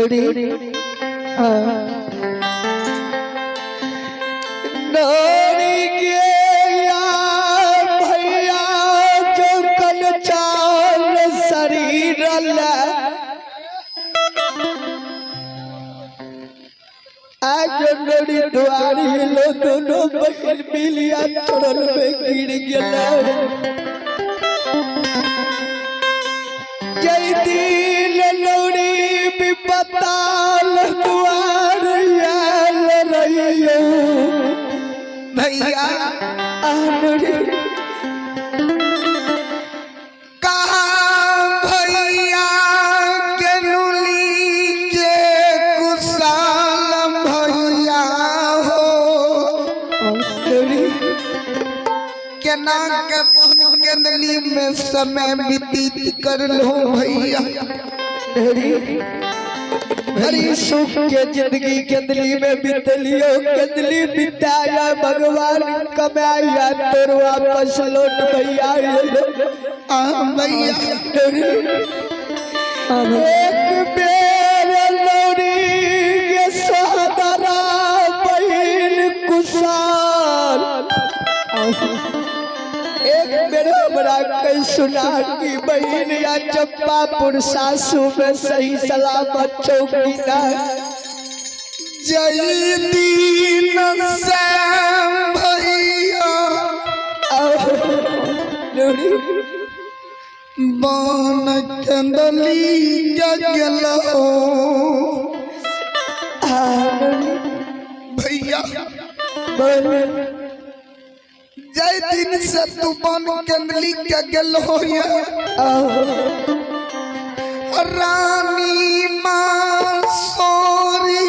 लोरी लोरी के या भैया चौकन चाल शरीर आज लोरी दुआरी लो दोनों बहन मिलिया चरण में गिर गेल। जय दिन लोरी विपताल दुआर आयल रहियो भैया आलोरी कहा भैया के नुली के कुशाल भैया हो लोरी केना के बहन केंदली में समय व्यतीत कर लो भैया। लोरी हरी सुख के जिंदगी केंदली में बीतलियो, केंदली बिताया भगवान कमाया तोर वापस लौट भैया। आ भैया एक बेर लोरी के सोहदरा बहिन कुशाल एक बेर हमरा कह सुना कि बहिन या चंपापुर सासू में सही सलामत चौकी ना। जय दीन श्याम भैया लोरी बन केंदली जगल हो भैया। बोल जय दिन से तू बन केंदली के गेल हो रानी माँ सोरी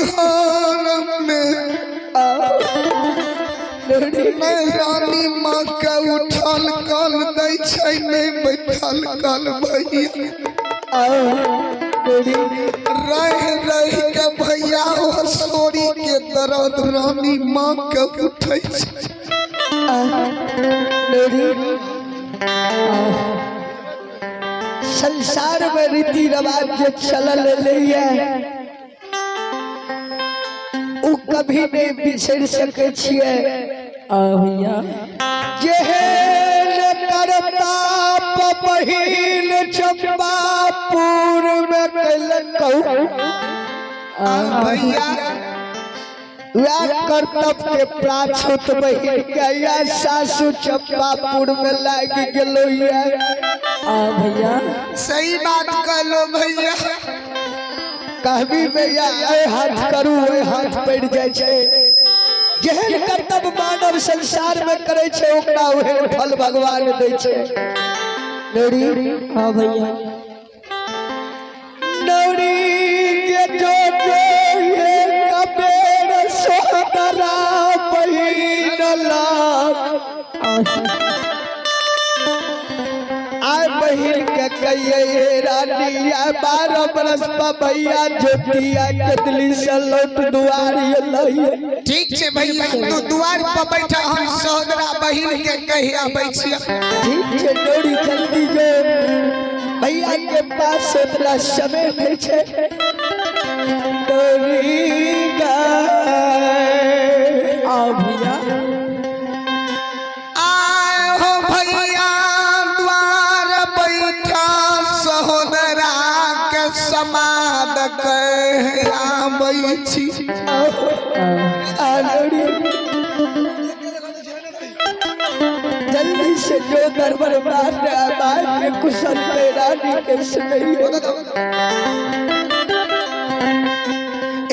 घर में लोरी नहीं रानी माँ के उठल कल दै छै नहीं बैठल कल भैया। लोरी रह रह के भैया हो सोरी के दर्द रानी माँ के उठै छै। लोरी संसार में रीति रिवाज जे चलल एलैया उ कभी नहीं बिसरि सकै छियै। आ भैया जेहन करताप बहिन चंपापुर में कैलकौ आ भैया वएह कर्तव्य के प्राछुत बहिन के या सासू चंपापुर में लागि गेलो या। आ भैया सही बात कहलो भैया। कहबी में या ए हाथ करू ओहि हाथ पड़ि जाइ छै। जेहन कर्तव्य मानव संसार में करै छै ओकरा ओहन फल भगवान दै छै। लोरी हाँ भैया नौरी के जो जो ये कबेर सोहदरा बहिन लाग आय बहिन के कहिए रानी आय 12 बरस पर भैया ज्योतिया कदली से लौट दुआरी लइए। ठीक छै भैया, तू दुआर पर बैठा, हम सहोदरा बहिन के कहि आबै छियै। ठीक छै डोरी, जल्दी जो भैया के पास उतना समय नहीं छै। डोरी गाय आ भैया आय हो भैया द्वार बैठा सहोदरा के समाद कह आबै छी। आ डोरी जल्दी से जो दरबार मार के कुशल के रानी के सुनैये।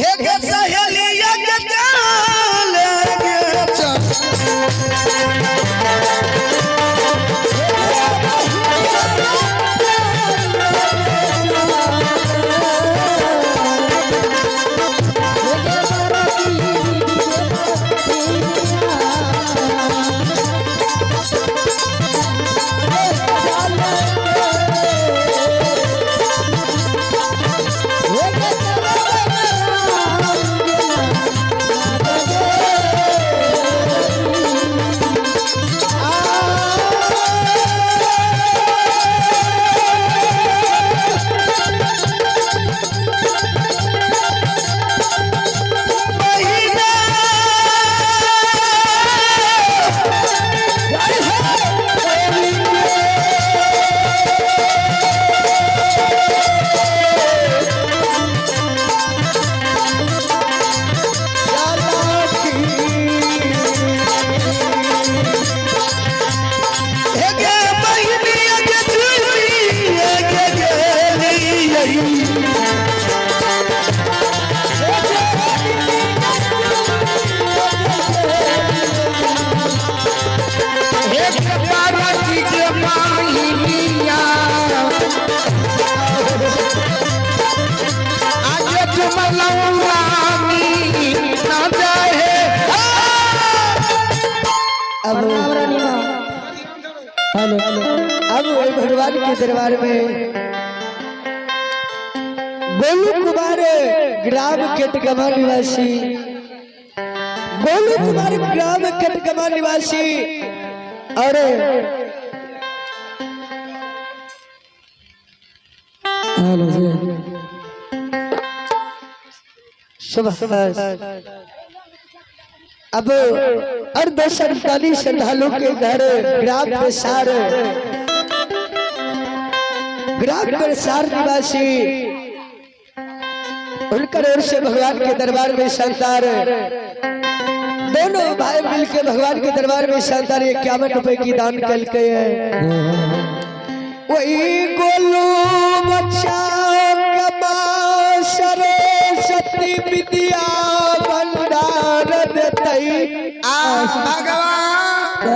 एक सहेलिया के चाल गे चल। Oh, hello. अब वही भगवान के दरबार में गोलू कुमार ग्राम कटगमा निवासी, गोलू कुमार ग्राम कटगमा निवासी और हेलो जी। सुबह अब और दर्शन काली श्रद्धालु के घर ग्राम प्रसार, ग्राम प्रसार निवासी उनकर ओर से भगवान के दरबार में संतार दोनों भाई मिलके भगवान के दरबार में संतार 51 रुपए की दान कल के है। वही गोलू बच्चा कमा सरस्वती विद्या भंडार देतई। आ भगवान।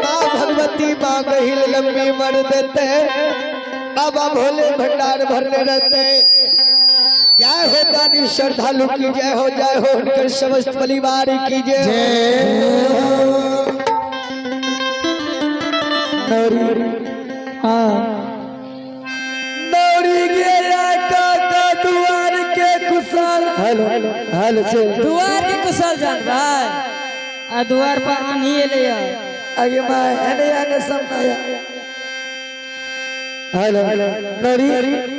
माँ भगवती माँ गहिल लंबी मर देते, बाबा भोले भंडार भरने रहते। जय हो दानी श्रद्धालु की जय हो, जय हो उनके समस्त परिवार की जय। हाँ। दौड़ी गया काका दुआर के कुशल। हेलो हेलो से। दुआर के कुशल जान भाई, आ दुआर पर आन्ही एलै है। आगे मैं एने आने सब नया। हेलो नौरी।